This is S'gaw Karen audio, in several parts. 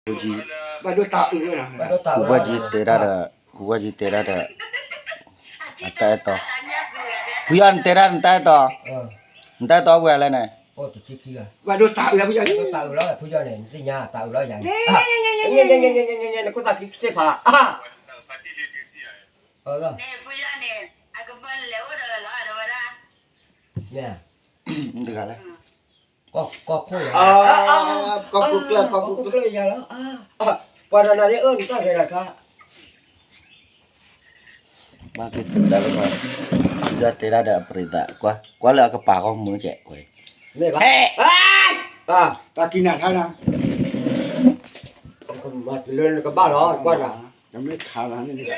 ကံ, ဘၣ်ဒိတၢ်အုးဝဲ, ဟူဘၣ်ကံတဲတၢ်ဒီး, ဟူဘၣ်ကံတဲတၢ်ဒီး, အတၢ်အဲၣ်တီ, ဖုယီၤနတဲတၢ် နတၢ်အဲၣ်တီ, နတၢ်အဲၣ်တီဝဲလဲၣ်န့ၣ်, ဘၣ်ဒိတၢ်အုးဖုယီၤ, နခိၣ်သးခံစ့ဖး, တဂၤလဲၣ်, ကီၢ်ခိၣ်, ကီၢ်ခိၣ်ကျၢၢ်, ပှၤတနီၤန့ၣ်အၢနတၢ်ဂဲၤတၢ်ခါ ဘၣ်က့ၤသုးဒၣ်လၢ, ဖုယီၤတဲတၢ်ဒီးအပြံးသး, ကွၢ်လၢအကပၤဃီမုာ်ကဲးဝဲ, မ့ၢ်ဘၣ်, တၢ်ကံနၤခါနၤ, လၢနကဘၣ်လီၤ, ကွၢ်နၤ, တမ့ၢ်ခါနၤန့ၣ်, တၢ်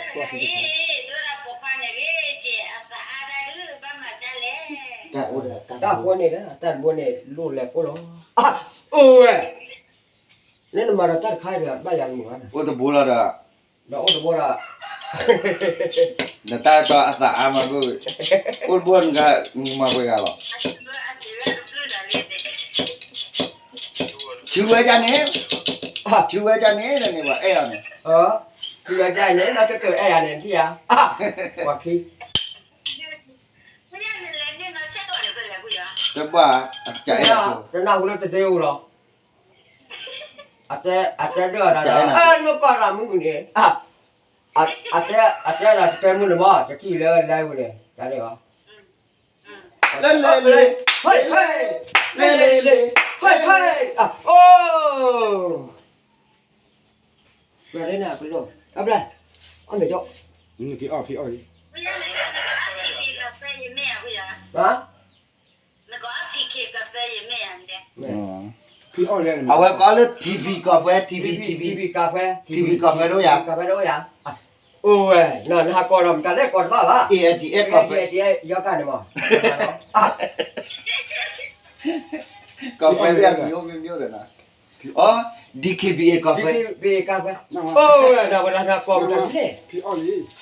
ဃိန့ၣ်ဒီး တၢ်တဘိန့ၣ်လိၣ်လဲၤကိၢ်လီၤ, အိၣ်ဝဲ, လၢနမၤဒီးတၢ်တခါဒီး ဘၣ်ယၤမုာ်ဘၣ်န့ၣ်, အိၣ်တဘိလီၤဒီး, ဒီးအိၣ်တဘိဒီး, နတၢ်တီအသးအါမးဘၣ်, အိၣ်တဘိနကမၤပှဲၤဂၤလီၤ, ဆူဝဲဒၣ်န့ၣ်, ဆူဝဲဒၣ်န့ၣ်, နန့ၣ်ပှၤအဲၣ်အီၤန့ၣ်, ဆူဝဲဒၣ်န့ၣ် နီၢ်ကကအဲၣ်ယၤန့ၣ် ထံၣ်ဧါ, ပှၤခံ တဘၣ်, တနၢ်ဟူလၢတသ့ဧိၤလီၤ, အတဲဒၣ်, နကီၢ်ရၤမုၣ်န့ၣ်, အတဲဒၣ်တတဲမုၢ်န့ၣ်မး တထံၣ်လၢလဲဝဲန့ၣ်, တၢ်န့ၣ်လီၤ, လ့လ့လ့, လ့လ့လ့, အိၣ် ကဲန့ၣ်, အဘျဲၣ်, အီၣ်မ့ၤကၠီ, အဝဲကိးလၢ TV ကီၢ်ဖဲ TV, TV, TV ကီၢ်ဖဲ, TV ကီၢ်ဖဲတအိၣ်ယၤ, ကီၢ်ဖဲတအိၣ်ယၤ, အိၣ်ဝဲ, နဟးကိးဒီး မတၤလဲၣ်ကိးတဘၣ်ဘၣ်, AITF ကီၢ်ဖဲ, ယီၤကၢ်န့ၣ်မး, ကီၢ်ဖဲသ့ၣ်အမံၤအိၣ်မ့ၢ်မ့ၢ်ဒီးနၤ, အီ DKBA ကီၢ်ဖဲ, DKBA ကီၢ်ဖဲ, အိၣ်ဝဲ နဝဲဒၣ်နကိးမတၤလဲၣ်, လဲၣ်,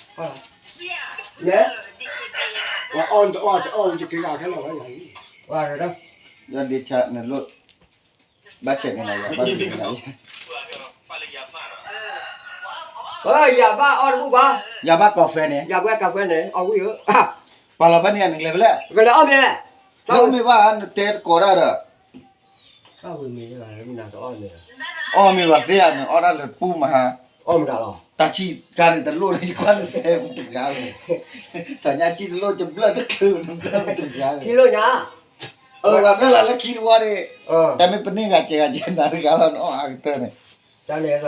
ဝဲအီၣ်တအီၣ်တအီၣ် ယက့ၤဂၤခဲလၢာ်လီၤ, ယၤ, ယၤဒ့ဆါနလိၣ်, ဘၣ်ဆဲးန့ၣ်လီၤ, ယၤဘၣ်မ့ၢ်န့ၣ်လီၤ, ယၤဘၣ်အီၣ်တဘူၣ်ဘၣ်, ယၤဘၣ်ကီၢ်ဖဲန့ၣ်, ယၤဘၣ်ကီၢ်ဖဲန့ၣ် အီၣ်ဝံၣ်ဧၢ, ပာ်လီၤဘၣ်န့ၣ် နကလဲၤဖဲလဲၣ်, ကလဲၤအီၣ်မ့ၤလဲၣ်, လၢမ့ၢ်ဘၣ် နတဲတကိးတၢ်ဒီး အီၣ်မ့ၤဘၣ်သ့ဧါ, နအီၣ်တၢ်လၢပူမဟါ, တၢ်ဆံၣ်တခါန့ၣ် တလိၣ်လၢယကွၢ်န့ၣ် တဲမတဂၤလီၤ, တၢ်ညါဆံၣ်တလိၣ် ယဘျၣ်တချုး နဘျၣ်မတဂၤလီၤ, အၢ ပှၤဘျၣ်လီၤလၢခံတဝီန့ၣ်, တၢ်မ့ၢ်ပန့ၢ်ဂၤစဲးဂၤစဲး နၤတဂၤလီၤ နအီၣ်အါကတၢၢ်န့ၣ်, တၢ်န့ၣ်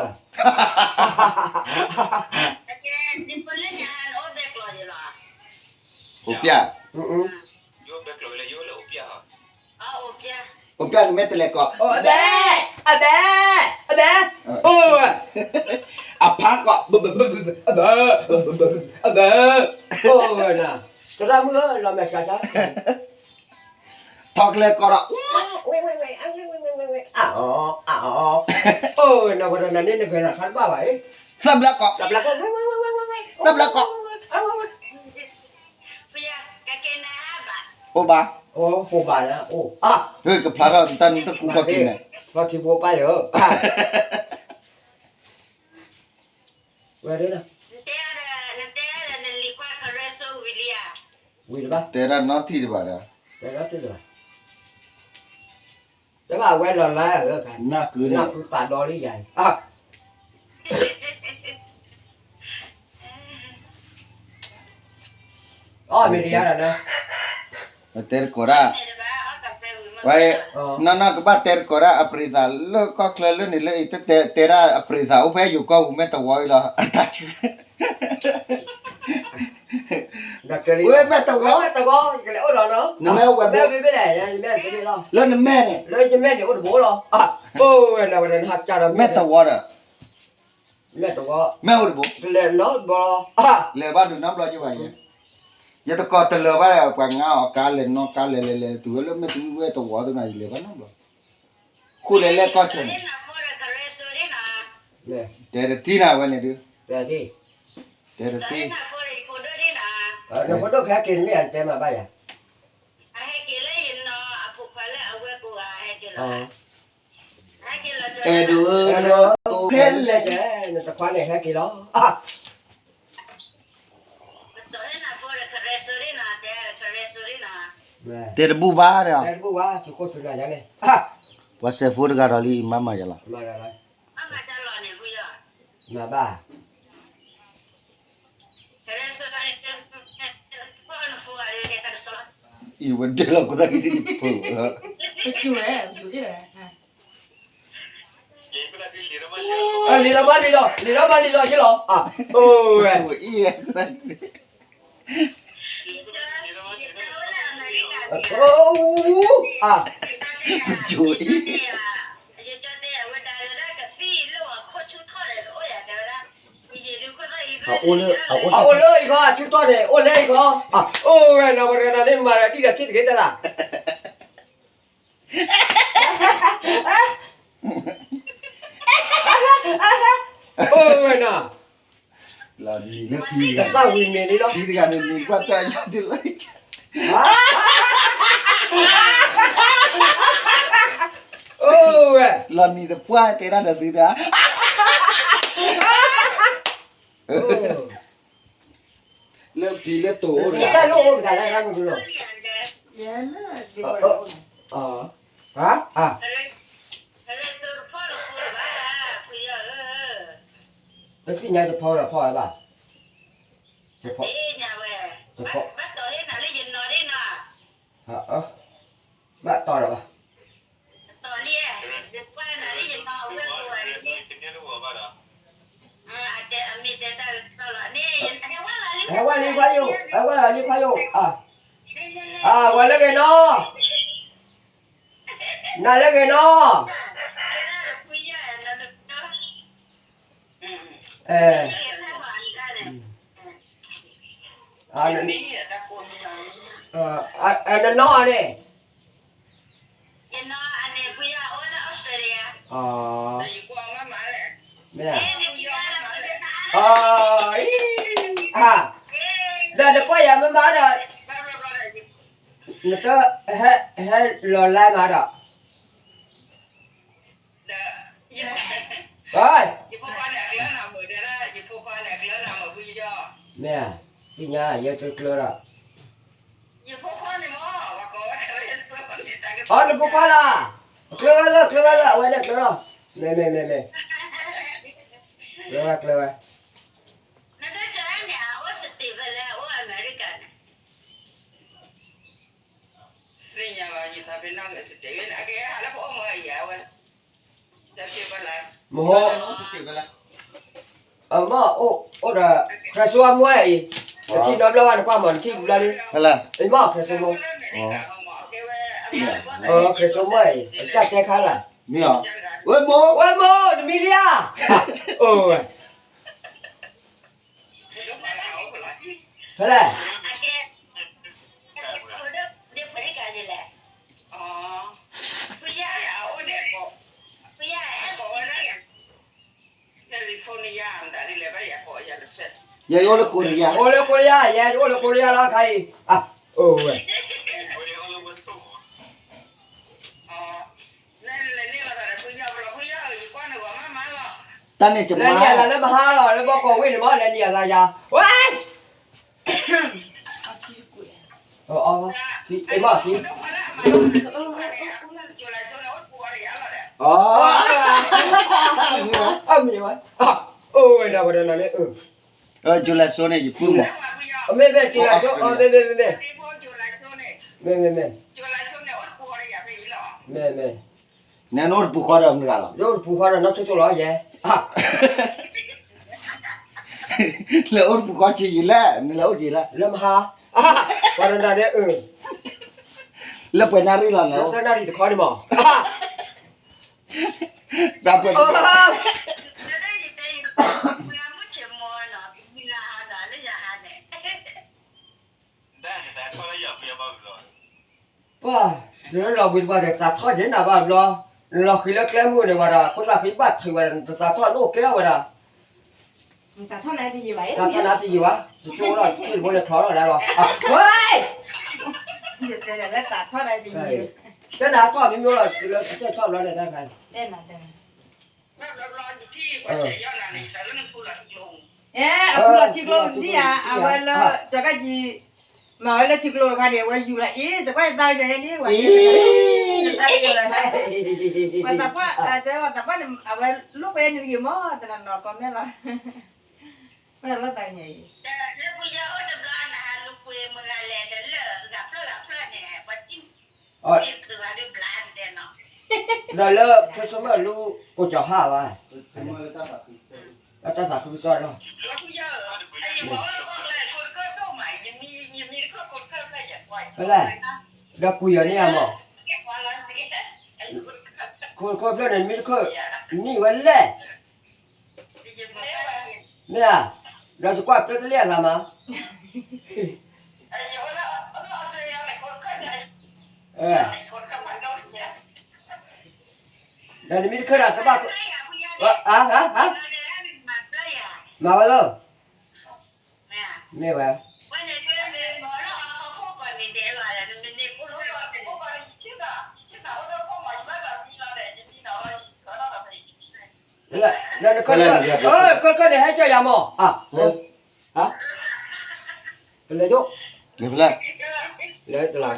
အိၣ်ပျၢ်, အိၣ်ပျၢ်နမ့ၢ်တလဲၤကိး အဘဲ, အဘဲ, အဘဲ, အိၣ်ဝဲ, အဖါကိး အဘဲ, အဘဲ, အိၣ်ဝဲနၤ, သရၣ်မုၣ်ဧၢ လီၤမဲာ်ဆှးဆှး, ထီၣ်ကလဲၤကိးဒီး အီ, အီ, အိၣ်ဝဲနၤ ပှၤတနီၤန့ၣ် နဂဲၤလီၤခါတဘၣ်ဘၣ်အံၤ, သၢဘျီကိး, သၢဘျီကိး, အိၣ်ဘၣ်, အိၣ်, ကဖျါထီၣ်တၢ်နတကူၣ်ဘၣ်က့ၤန့ၣ်, ဖျါခံဘိပၢ်ယၤဧၢ, ဝဲဒၣ်, ဝံၤတဘၣ်, တဲဒၣ်နီၢ်ထံၣ်တဘၣ်ဒီး, တဲဘၣ်ဝဲလီၤလါလၢ, နၢ်ကု, နၢ်ကုသးဒီလံယၤ, အီၣ်မ့ၤဒံးယၤဒီး, တဲတကိးတၢ်, ဝဲ, နီၢ်နီၢ်ကဘၣ်တဲတကိးတၢ်အပြံၤသးလၢကီၢ်ချၢလၢန့ၣ်လၢအံၤ တတဲတဲဒၣ်အပြံၤသးအိၣ်ဖဲယိၤကီၢ်ပူၤ မဲာ်တဝီအံၤလီၤ အတၢ်ဆူ ဝဲမဲာ်တဝီ, နမဲာ်ဝဲဘိ, လၢနမဲာ်န့ၣ်, မဲာ်တဝီဒီး, မဲာ်အိၣ်တဘိ, လဲၤဘၣ်ဒုးနီတဘျီကဘၣ်ယဲ, ယတကိးတလၢာ်ဘၣ်ဒီး ပှၤငါအီၤကါလဲၤနီၢ်ကါလဲၤလဲၤလဲၤ တုၤဝဲလၢမဲာ်တဝီဝဲတဝီသ့ၣ်နီၤ ယလဲၤဘၣ်နီတဘျီ, ဃိလဲၤလဲၣ်ကီၢ်ဆၢန့ၣ်, တဲတထံၣ်နၤဝဲန့ၣ်ဒုး, တဲတထံၣ်, နဖိဒိၣ်ခဲက့ၤန့ၣ်မ့ၢ်အတဲမၤဘၣ်ယၤ, အဲၣ်ဒိးဧၢ, အဲၣ်ဒိးဧၢ, ဖဲလဲၣ်, နတခွါန့ၣ်ဟဲက့ၤလီၤ. တဲတဘူၣ်ဘၣ်ဒီး, တဲတဘူၣ်ဘၣ်, သုခိၣ်သုနၤယါန့ၣ်, ပှၤစဲးဖိတဂၤဒီးလံ မၤမၤယၤလီၤ. မၤဘၣ်. အံၤဝဲဒၣ်လီၤ ကိးသးက့ၤတဖိလီၤ. လံာ်လီၤဘၣ်လံာ်လီၤ လံာ်လီၤဘၣ်လံာ်လီၤယ့လီၤ. အိၣ်ဝဲ, အ, အအိၣ်လၢအံၤဃီ အဆူၣ်ထီၣ်န့ၣ် အိၣ်ယၤတဲဝဲဒၣ်, ယံာ်ဒုးခိၣ်သၣ်အံၤဖဲန့ၣ် အိၣ်လဲအံၤဃီ, အိၣ်ဝဲနီၤ ပှၤတဂၤန့ၣ်မၤဒီးဒ်ဒီးထံၣ်တဂ့ၤတၢ်လၢ အိၣ်ဝဲနီၤ, လီၤနံၤလၢဖံ, တသၣ်ဝံၤမ့ၤလံလီၤ, ဖံတဂၤန့ၣ်နံၤကွၢ်တၢ်ယီၤဒ်လီၤ, အိၣ်ဝဲ, လီၤနံၤတပှၢ်တဲဒၣ်ဒီးသုတၢ် လၢဖံလၢတိၤအိၣ်တဂၤ, တၢ်လိၣ်အိၣ်တဂၤလၢရၢ်မုၢ်ကလိၤ, ဟါ, ပသ့ၣ်ညါတဖီဒီးဖီဝဲဘၣ်, တဖီ, တဖီ, ဘၣ်တီဒီးဘၣ် ဟဲဝဲလံခွါယိၣ်, ဟဲဝဲလံခွါယိၣ်, အ, အ, ဝဲလၢဂ့ၤနီၤ, နၤလၢဂ့ၤနီၤ, အဲ, နနီၢ်န့ၣ်, မ့ၢ်, အ, ဒီးနကွၢ်ယၤမ့ၢ်မးဒီး, နတဟဲ, ဟဲလီၤလါမးဒီး, မ့ၢ်, သ့ၣ်ညါယဲတကျၢၤဒီး, အီ နဖိခွါလီၤ, ကျၢၤဝဲလၢ ကျၢၤဝဲလၢ အဝဲန့ၣ်ကျၢၤလီၤ, မ့ၢ် မ့ၢ် မ့ၢ် မ့ၢ်, ကျၢၤဝဲ ကျၢၤဝဲ သ့ၣ်ညါဘၣ် ယသးပ့ၤနီၣ်န့ၣ် စတ့ၢ်ဝဲန့ၣ် အကဲဟးလၢပအိၣ်မၢအံၤဝဲ, မ့ၢ်, အမ့ၢ်အိၣ်ဒီး ခရၢၡိအမိၢ်အံၤ, နထံၣ်နီတဘျီဘၣ် နကွၢ်မး နထံၣ်တဘျီလံ, အမ့ၢ်ခရၢၡိမိၢ်, ခရၢၡိမိၢ်အံၤ ကၢ်တဲခါလၢ်, မ့ၢ်, ဝဲမိၢ်, ဝဲမိၢ် နမံၤလံဧါ, အိၣ်ဝဲ ဖဲလဲၣ်, ယအိၣ်လၢကိရံယါ, အိၣ်လၢကိရံယါလီၤခါအံၤ, အိၣ်ဝဲ, တၢ်န့ၣ် လဲၤနံၤအသးလၢမဟါလီၤ လၢဘီကီၢ်ဝ့ၢ်န့ၣ်မး လဲၤနံၤအသးယၤ, ဝဲ အမ့ၢ်, အမ့ၢ်ဝဲ, အိၣ်ဝဲဒၣ်ဝဲဒၣ်န့ၣ်, ကၠိလၢစိန့ၣ် ယပုၢ်မး, မ့ၢ်မ့ၢ် ကၠိလၢစိ, မ့ၢ်မ့ၢ်မ့ၢ်မ့ၢ်, မ့ၢ်မ့ၢ်မ့ၢ်, မ့ၢ်မ့ၢ်, နအိၣ်တပူၤဃီဒီးမတၤဂၤလီၤ, ယအိၣ်တပူၤဃီဒီးနီၢ်ဆိၣ်ဆိၣ်လီၤယဲ လဲၤအိၣ်တပူၤဃီဆံးယံာ်လဲၣ်, နလဲၤအိၣ်က့ၤလဲၣ်, လၢမဟါ, ပှၤတနၤန့ၣ်, လၢပှဲၤနၣ်ရံၣ်လီၤလဲၣ်, လၢသၢနၣ်ရံၣ်တခီန့ၣ်မး, တၢ်ပှဲၤ, ပှၤ, နလီၤဘှံးတပှၢ်ဒီး သးထီၣ်ယဲနၤဘၣ်ဘျီ, နလီၤဃံၤလၢကျဲမုၢ်န့ၣ်ဝဲဒၣ် ခိၣ်သၣ်ဃံဘၣ်ထုးဝဲဒၣ် နတသးထီၣ်နအိၣ်ကဲထီၣ်ဝဲဒၣ်, သးထီၣ်နတယံာ်ဘၣ်, သးထီၣ်နတယံာ်ဘၣ်, ယကၠိလီၤထံၣ်တဘိန့ၣ်ချီထီၣ်ဒၣ်လီၤ, ဝဲ, သးထီၣ်နတယံာ်, တဲနၤထီၣ်မ့ၢ်မ့ၢ်လီၤ တုၤလၢကစၢၢ်ထီၣ်ဘျီန့ၣ်တၢ်တခါ, တဲနၤ, တဲနၤ အဲ အဖုလီၤထံကျိနံဧါ, အဝဲလၢ ကၠီကၣ်ကံၤ မၤဝဲလၢထံကျိတခါန့ၣ် အဝဲယူၤလီၤအံၤ ကကွၢ်ယသးဒ်န့ၣ် ပှၤသးပှၢ်တဲ ပှၤသးပှၢ်န့ၣ် အဝဲလိၣ်ကွဲန့ၣ်တဂ့ၤမး တနီၤနီၤ comment လီၤ, ဝဲလီၤသးညါအံၤ ဒီးလၢ ခရံစမၢၣ်လူ ကိးကၠီၤဟါဝဲ, တၢ်သးခုကစီၣ်လီၤ, ဖဲလဲၣ်, ဒီးကွံာ်အီၤန့ၣ်ဧါမး, ခိခိဖျၢၣ်န့ၣ် မ့ၢ်တခၢၣ်, နံၣ်ဝဲလဲၣ်, မ့ၢ်ဧါ, ဒီးယကွၢ်ဖျၢၣ်တလ့ၣ်အသးမး, ဒီးနမ့ၢ်တခၢၣ်ဒၣ်တဘၣ်, မၤဝဲလီၤ, မ့ၢ်ဝဲ, နခၢၣ်, ခၢၣ်န့ၣ် ဟဲကၢယၤမး, ကလဲၤယိၣ်, လဲၤတလး,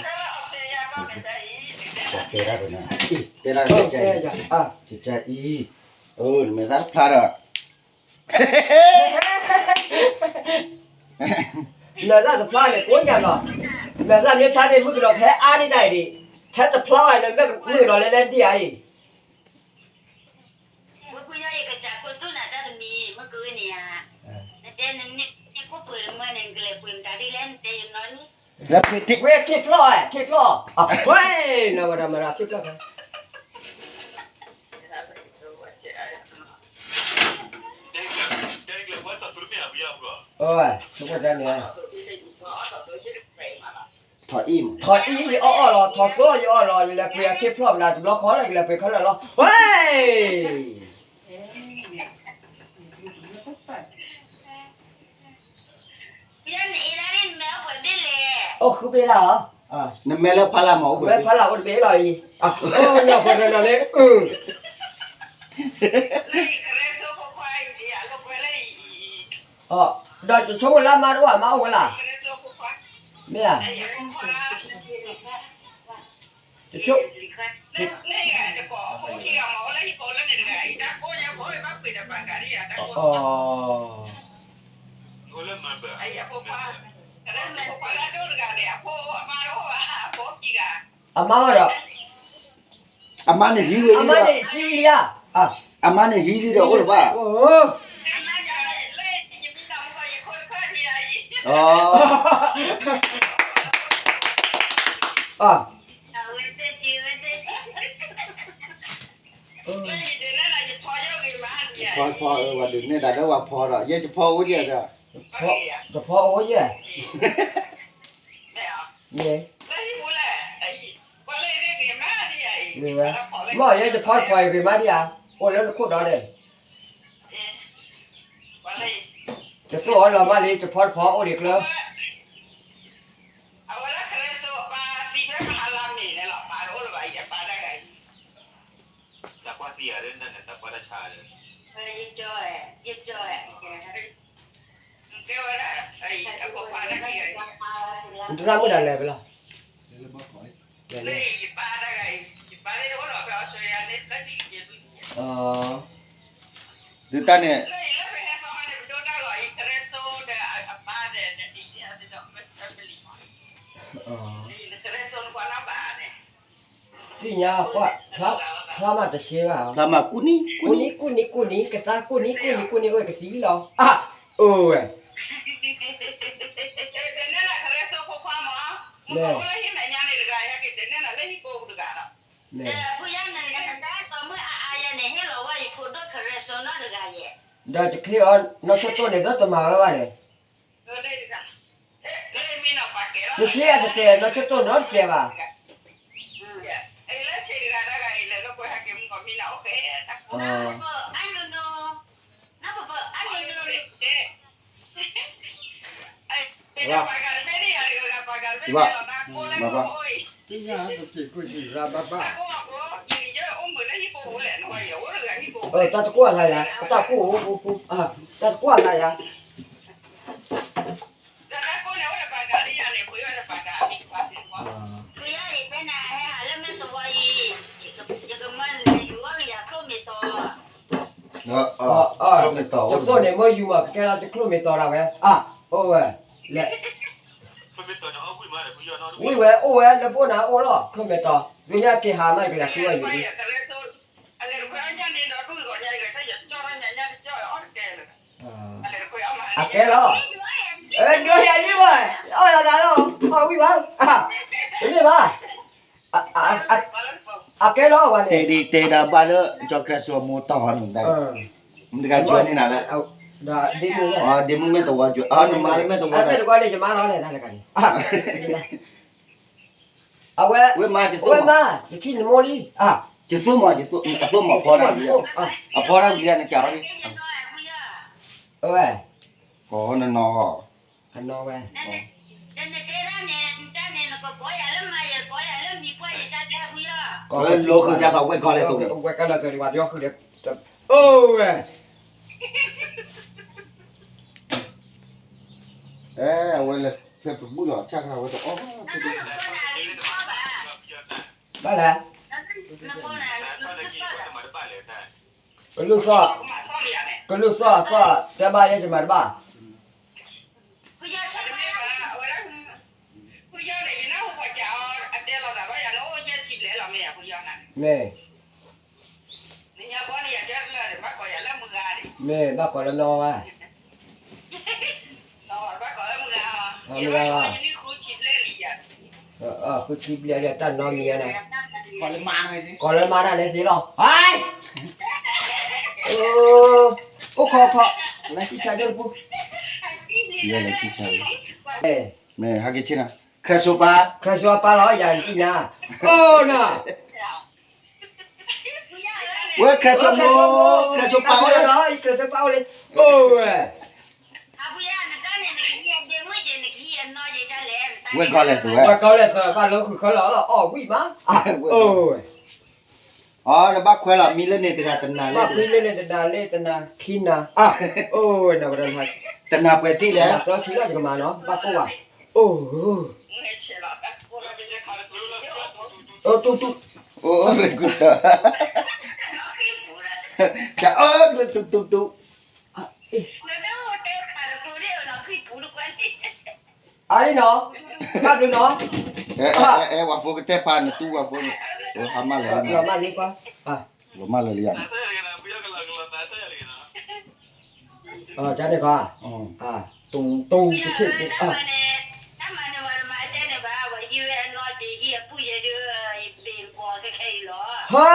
တဲဒၣ်, တဲဒၣ်, အံၤ, နမဲာ်သၣ်တဖျါဒီး မဲာ်သၣ်တဖျါန့ၣ် ကိးညါလီၤ, မဲာ်သၣ်မ့ၢ်ဖျါန့ၣ် မုၣ်ကနီၤကဟဲအါဒံးဒၣ်အံၤဒံး, ထဲတဖျါဝဲန့ၣ် မုၣ်ကနီၤလဲၤလဲၤဒံးဧါအံၤ, ဝဲခ့ဖျီၣ်ဝဲ ခ့ဖျီၣ်, ဝဲ, နဝဲဒၣ်မၤဒၣ်ခ့ဖျီၣ်, အဝဲ, ဆိကမိၣ်တၢ်န့ၣ်, ထီၣ်အံၤ, ထီၣ်အံၤယအီၣ်အီၣ်လီၤ, ထီၣ်သိယအီၣ်အီၣ်လီၤ, ယလဲၤပှ့ၤအခ့ဖျီၣ်မနုၤတဘျီဃီလီၤ, ယလဲၤပှ့ၤခဲလၢာ်လီၤ, ဝဲ အိၣ်ဃုဘ့ၣ်လၢ်လီၤ, နမဲာ်လၢဖးလၢ်မး, အိၣ်ဖးလၢ်အိၣ်တဘ့ၣ်လီၤအံၤ, နီၢ်ပှၤတနီၤန့ၣ်, ဒီးယဆိကမိၣ်လၢအမါတအိၣ် အမါအိၣ်ဝဲလၢ်, မ့ၢ်ဧါ, ယဆိကမိၣ် အမါဝဲဒီး, အမါန့ၣ်ဟံးဝဲလံဒီး, အမါန့ၣ်ဟံးလံဧါ, အမါန့ၣ်ဟံးလံဒီးအိၣ်တဘၣ်, အ ဖီဖီ ဝဲဒုးနဲၣ်တၢ်ဒီးဝဲဖီဒီး ယဲယဖီအိၣ်ယဲၢ်ဒီး, ယဖီအိၣ်ယဲၢ်, မ့ၢ်, မ့ၢ်ယဲယဖီတဖီအံၤဂ့ၤမးဒံးဧါ, အိၣ်လၢနခိၣ်ဒီးန့ၣ်, ယသိၣ်အီၤလီၤမးလံ ယဖီတဖီအိၣ်ဒံးကျၢၤ နတရၣ်မုၣ်ဒၣ်လဲာ်ဖဲလဲၣ်, ဒုးတၢ်န့ၣ်, သ့ၣ်ညါကွၢ်, ဖျါမးတဆှဲဘၣ်, ဖျါမးကူၣ်နံၤ, ကူၣ်နံၤ, ကူၣ်နံၤ, ကူၣ်နံၤ, ကသါကူၣ်နံၤ, ကူၣ်နံၤ, ကူၣ်နံၤ အိၣ်ကသံလီၤ, အအိၣ်ဝဲ ဒီးယချ့အီၤ နီၢ်ဆိတိၢ်န့ၣ် သတမၤဝဲဘၣ်န့ၣ်, ယဆ့အတတဲာ်နီၢ်ဆိတိၢ်နီတကဲဘၣ်, ဘၣ်, ဘၣ်, ဘၣ်, ဘၣ်, ဘၣ်, ဘၣ်, တၢ်တကွၢ်သးယၤ, တၢ်တကွၢ်သးယၤ. ယသိၣ်န့ၣ် မ့ၢ်ယူၤမး ကကဲလီၤ ယချိၣ်မ့ၢ်တီၤဒၣ်ဝဲ, အိၣ်ဝဲ, လဲၤ, ဝံၣ်ဝဲ အိၣ်ဝဲ လၢပအိၣ်နၤအိၣ်လီၤ ချိၣ်မ့ၢ်တီၤ, သုမ့ၢ်က့ၤဟးမး ယကလဲၤဃုအီၣ်ယူၤလံ. အကဲလီၤ, ဒိယလံဝဲ, အီၣ်ယၤလံဝဲ, အီၣ်ဝံၣ်ဘၣ်, တမ့ၢ်ဘၣ်, အကဲလီၤဝဲန့ၣ်, တဲဒၣ်ဘၣ်လၢ ကၠီၤကြၢးစိမိၢ်တီၤန့ၣ်, မတၤတဂၤယွဲန့ၢ်နၤလဲၣ်, ဒ့မုၣ်မ့ၢ်တဝီယွဲ, နမါလၢမ့ၢ်တဝီဒီး, အဝဲ, ဝဲမါ, ယထံၣ်နမိၢ်လံ, ယသိၣ်မး, အသိၣ်မးဖီတၢ်ဝံၤ, အဖီတၢ်ဝံၤလံ နကးအီၤလံ, အဝဲ, နနီၤ, အနီၤဝဲ, လိာ်ဃုာ်တၢ်သးဝဲကီၢ်လဲၣ်သိး, ဝဲကီၢ်လဲၣ်သိးဒံးဘၣ် ဒီဃုာ်ဒီး, အိၣ်ဝဲ အဝဲလၢ ဖဲပဘူၣ်လီၤဆၣ်ခါဝဲတအီၣ်, ဘၣ်လဲၣ်, ကလုၢ်သီၣ်, ကလုၢ်သီၣ်သီၣ် တဲဘၣ်ယဲယမၤတဘၣ်, မ့ၢ် မ့ၢ်ဘၣ်ကိးလၢနီၢ်ဝဲ, မုၢ်ဂၤလီၤ, ဃုဆံဘျဲၣ်လံတၢ်နီတမံၤန့ၣ်, ကိးလၢမါတၢ်န့ၣ်သ့လီၤ, အိၣ်ခိးခိး, လၢဆံၣ်ဆါကၠိတပူၤ, မ့ၢ်ဟဲက့ၤဆ့ၣ်နီၤ, ခရၢၣ်စိပၤ, ခရၢၣ်စိပၤလီၤ ယၤနသ့ၣ်ညါ, အိၣ်နီၤ ဝဲခရၢၣ်စိမိၢ်, ခရၢၣ်စိပၤအိၣ်လံ, ခရၢၣ်စိပၤအိၣ်လံ, အိၣ်ဝဲ, ဝဲကီၢ်လဲၣ်သၢဝဲ, ဝဲကီၢ်လဲၣ်သၢ ဘၣ်လၢဃုာ်ခီလီၤလီၤ အီၣ်ဝံၣ်မး, အိၣ်ဝဲ, အီ နဘၣ်ခွဲးလီၤမံလၢန့ၣ်တဂၤတနၤလၢ, ဘၣ်ခွဲးလၢန့ၣ်တနၤလၢတနၤခံနၤ, အိၣ်ဝဲ, တနၤပှဲၤထံၣ်လဲၣ်, သၢထံၣ်လီၤ ယကမၤနီၤ ဘၣ်ကိၢ်ဘၣ်, အိၣ် တူၢ်တူၢ်, အိၣ်ရကူၢ်တၢ်, တၢ်အိၣ်တူၢ်တူၢ်တူၢ်, အါလံနီၤ, ဘၣ်ဘျုးနီၤ, အဲ ဝၤဖိကတဲပာ်နတူၢ်ဝၤဖိန့ၣ်, ဟါမၢ်လၢာ်, လီၤမၢ်လၢာ်လံယၤ, တၢ်န့ၣ်ခါ, တူၢ်တူၢ်တထံၣ်, ဟဲ,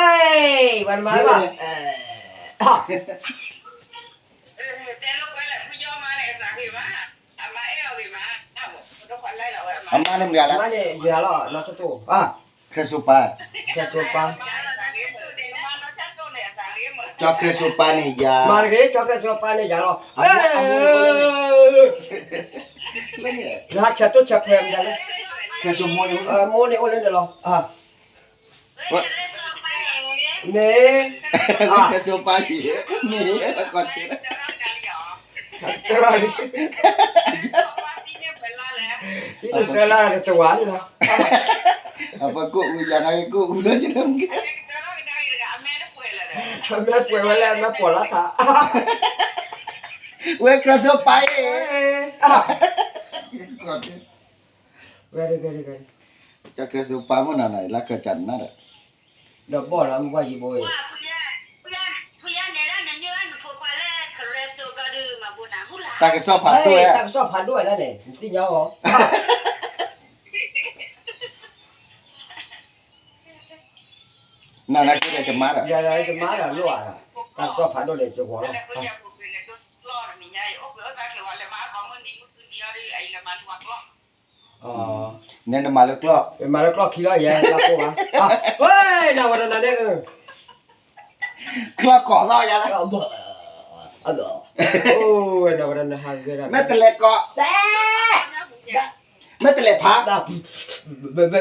ဝဲတမၤဘၣ်, အမါန့ၣ်မတၤလဲၣ်, မါန့ၣ်ယၤလီၤ, နီၢ်ထီၣ်တိၢ်, ခရၢၣ်စိပၤ, ခရၢၣ်စိပၤ, ကၠီခရၢၣ်စိပၤန့ၣ်ယၤ, မၤတဂ့ၤ ကၠီခရၢၣ်စိပၤန့ၣ်ယၤလီၤ, နဟးဆဲးတိၢ်ဆဲးခွဲးမတၤလဲၣ်, မိၢ်န့ၣ်အိၣ်လၢန့ၣ်လီၤ, မ့ၢ်, ခရၢၣ်စိပၤအံၤ, မ့ၢ်, ကီၢ်ဆၢ, တရၣ်လံ, သၢလါတဝၤန့ၣ်လီၤ, အပကိးအူယၤန့ၣ် ကိးအူလၢစ့ၢ်ကီး, အမ့ၢ်ပှဲၤဝဲလၢအမ့ၢ်ပိာ်လီၤထး, ဝဲခရၢၣ်စိပၤအံၤ, ဝဲ, ကၠီခရၢၣ်စိပၤမိၢ်နၤနၤ လၢကၢၢ်ကၢ်နၤဒီး, ဒီးဘီၣ်လီၤမ့ၢ်ကွၢ်ယံၤဘိအံၤ, တၢ်ကစီၣ်ဖးဒိၣ်, တၢ်ကစီၣ်ဖးဒိၣ်ဝဲဒၣ်န့ၣ် နသ့ၣ်ညါအီၤ, နနကဲဒီးယမါဒီး, ယမါဒီးလိၣ်ဧါ, တၢ်ကစီၣ်ဖးဒိၣ်န့ၣ် ယဂီၤလီၤ, န့ၣ်နမၤလၢကျီၢ်, မၤလၢကျီၢ်ခံလီၤယဲ, ဝဲ, နဝဲဒၣ်နန့ၣ်, ကျီၢ်ကိးသီယၤလၢ, မ့ၢ်တလဲၤကိး, မ့ၢ်တလဲၤဖး, ဘဲဘဲဘဲ,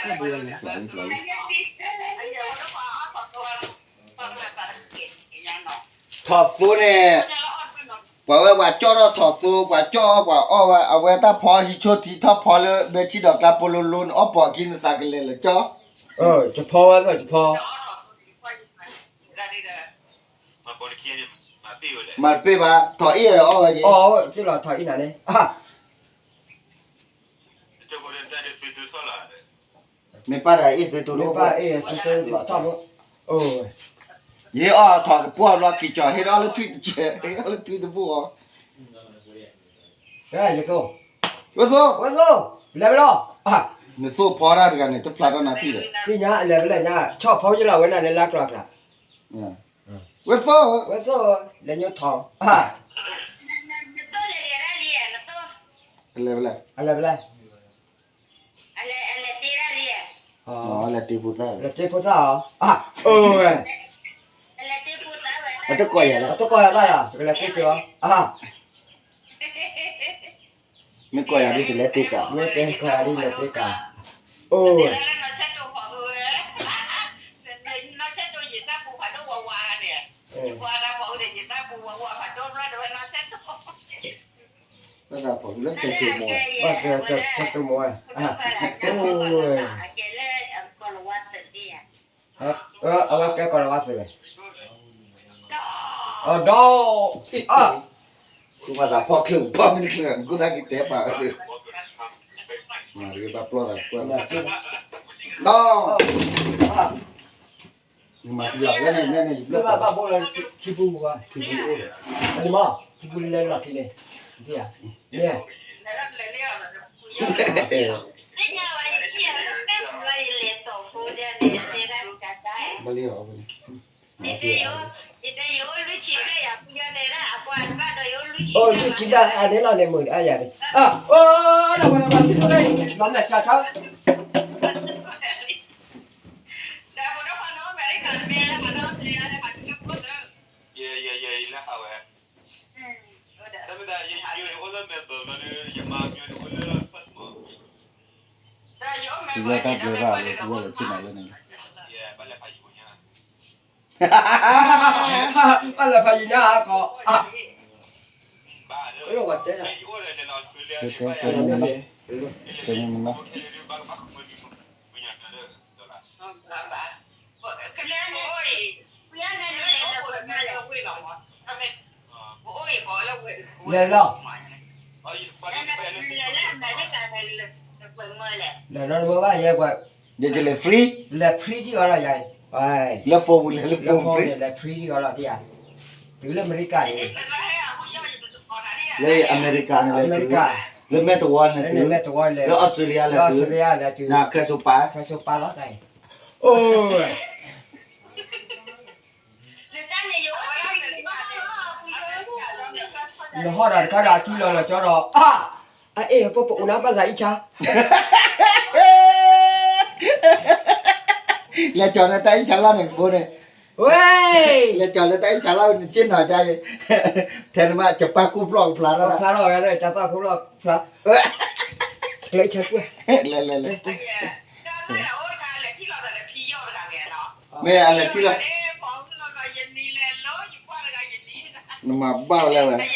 ထီၣ်သိန့ၣ် ပှၤဝဲပှၤကၠီၣ်ထီၣ်ထီၣ်သိ, ပှၤကၠီၣ်ပှၤအီၣ်ဝဲ အဝဲတၢ်ဖီဟံးဆိထံထီၣ်ဖီလၢဘဲဆံဒီးကျါပိလိလိန့ၣ် အီၣ်ပိာ်ခံန့ၣ်သးကလဲၤလၢကၠီၣ်, ယဖီဝဲသိး ယဖီ မၤတပ့ၢ်ဘၣ် ထီၣ်အ့ၣ်ဒီးအီၣ်ဝဲက့ၤ, အီၣ်သ့ၣ်လီၤထီၣ်အ့ၣ်နၤန့ၣ်, မ့ၢ်ပၢ်တဂၤအ့ၣ်သ့တိၢ် မ့ၢ်ပၢ်အ့ၣ်သ့တိၢ်ထီၣ်ဖိ, ယအီၣ်ထီၣ်ကပှီၢ်ဘျီက့ၤကၠီၣ် ဟ့ၣ်ဒီးလၢထွံၣ်တစဲး ဟ့ၣ်ဒီးလၢထွံၣ်တဘိၣ်အီၤ, ယသိ, ဝဲသိ, ဝဲသိ, လဲၤဝဲလီၤ, နသိဖီတၢ်တဂၤန့ၣ် တဖျါထီၣ်နၤထံၣ်ဒီး, သ့ၣ်ညါအလဲၤဝဲလဲၣ်ညါ ဆီၣ်ဖီယလီၤဝဲနၤလၢလါကျီၤကျါ, ဝဲသိ, ဝဲသိ, လဲၤညိထီၣ်, လဲၤဝဲလဲၣ်, အလဲၤဝဲလဲၣ်, လဲၤတ့ဖိသၣ်, လဲၤတ့ဖိသၣ်အီၤ, အတကိးယၤလီၤ, အတကိးယၤဘၣ်လီၤ ပကလဲၤတ့က့ၤအီၤ, မ့ၢ်ကိးယၤဒ်တလဲၤတ့ကၤ, မ့ၢ်ကိးယၤဒ်လဲၤတ့ကၤ, အိၣ်ဝဲ ဘၣ်သးပှၤလၢခဲစိမိၢ်ဝဲ, ဘၣ်သးပှၤလၢခဲစိမိၢ်ဝဲ, အဝဲကဲကီၢ်လီၤဝါသ့ၣ်လဲၣ်, အဒီး, ဃုမၤသးဖီၣ်ချၢၣ်ပီၢ်မ့ၢ်တချၢၣ် မ့ၢ်ကူၣ်သးက့ၤတဲပာ်ဝဲသ့ၣ်, မၤတဂ့ၤဘၣ်ပျီၢ်သးကွၢ်, ဒီး နမၤသံလီၤဝဲန့ၣ်န့ၣ် ယဘျၢၣ်ဘၣ်ဘၣ်ဘိလၢထံပူၤဘၣ်, ထံပူၤအိၣ်, ထံပူၤလဲၤလီၤထံန့ၣ်, ဒ်ဧါ, န့ၣ်, ဘၣ်လံအီၤ, အိၣ် လွံၢ်ဆံဘျဲၣ်ယၤဖုယီၢ်တဲဒၣ်အပှၤတဘၣ်ဒီးယအိၣ်လွံၢ်ဆံဘျဲၣ်, အိၣ် ဒီးပှၤတဘၣ်ထံၣ်လိာ်သးအံၤ လီၤမဲာ်ဆှးဆါ ပယီၢ်တၢ်ဘျၢဘၣ်လၢပယီၢ်လၢဆ့ၣ်နီၤလၢန့ၣ်လီၤ, ဘၣ်လဲၤဖးယံၤညါအကီး, တဲတဲတဲမ့ၢ်မနီၤ, လဲၤလီၤ, လဲၤလီၤတဘၢဘၣ်ယဲကွၢ်, ယကလဲၤ free, လဲၤ free ဒံးအီၤလီၤယၤ, လဲၤ phone ပူၤလဲၤလၢ phone free, လဲၤ free ဒံးအီၤလီၤဒံးဧါ, တုၤလၢအမဲရကၤန့ၣ်, လၢအမဲရကၤန့ၣ်လဲၤတုၤ, လၢမဲၢ်တဝီန့ၣ်လဲၤတုၤ, လၢ Australia လဲၤတုၤ, လၢ Australia လဲၤတုၤ, န Christmas ပၢ်, Christmas ပၢ်လီၤတၢ်အံၤ, အိၣ် နဟီၣ်ဒီးတခါဒီးအကံၢ်လီၤလီၤကၠီဒီး အ, အအဲၣ် ပပအိၣ်နၤဘၣ်သးအံၣ်ဆါ, လဲၤကၠီၤလၢတၢ်အံၣ်ဆါလီၤန့ၣ် ဖိန့ၣ်, ဝဲ, လဲၤကၠီၤလၢတၢ်အံၣ်ဆါလီၤ နက့ၢ်နီၤကါအံၤ, ထဲနမ့ၢ်ကပၢ်ကူၣ်ပျီၢ်ကဖျါထီၣ်, ကဖျါထီၣ်ဝဲလၢကပၢ်ကူၣ်ပျီၢ်ကဖျါ, လဲၤအံၣ်ဆါကွၢ်, လဲၤလဲၤလဲၤ မ့ၢ်အလဲၤထံၣ်လီၤ, နမၤဘၣ်ဝဲလဲၣ်ဝဲ,